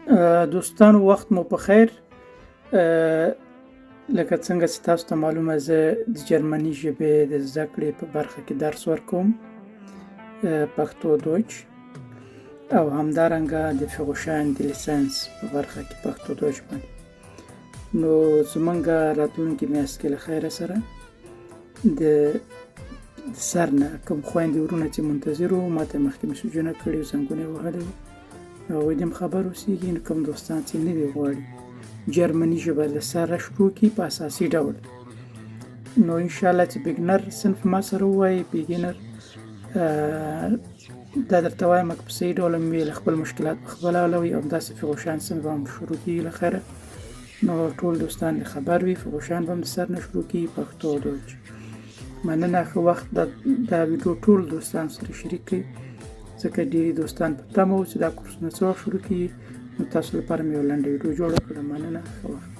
دوستانو وخت مو په خیر. لکه څنګه چې تاسو ته معلومه، زه د جرمني ژبې د زده کړې په برخه کې درس ورکوم، پښتو Deutsch، او همدارنګه د Führerschein د لیسانس په برخه کې پښتو Deutsch باندې. نو زمونږ راتلونکې میاشت کې له خیره سره د سر نه کوم خویندې ورونه چې منتظر وو، ماته مخکې مسیجونه کړي او زنګونه یې وهلي وو، نو هغوی دې هم خبر اوسېږي. نو کوم دوستان چې نوي غواړي جرمني ژبه له سره شروع کړي په اساسي ډول، نو انشاءالله چې beginner صنف ما سره ووایي. beginner دا درته وایم که په صحیح ډول مې ویل، خپل مشکلات په خپله حلوي، او همداسې Führerschein صنف به هم شروع کېږي له خیره. نو ټول دوستان دې خبر وي، Führerschein به هم د سر نه شروع کېږي، پښتو او Deutsch. مننه، ښه وخت. دا ویډیو ټول دوستان سره شریک کړئ، ځکه ډېری دوستان په تمه وو چې دا کورسونه څه وخت شروع کېږي. نو تاسو لپاره مې یو لنډه ویډیو جوړه کړه. مننه، ښه وخت.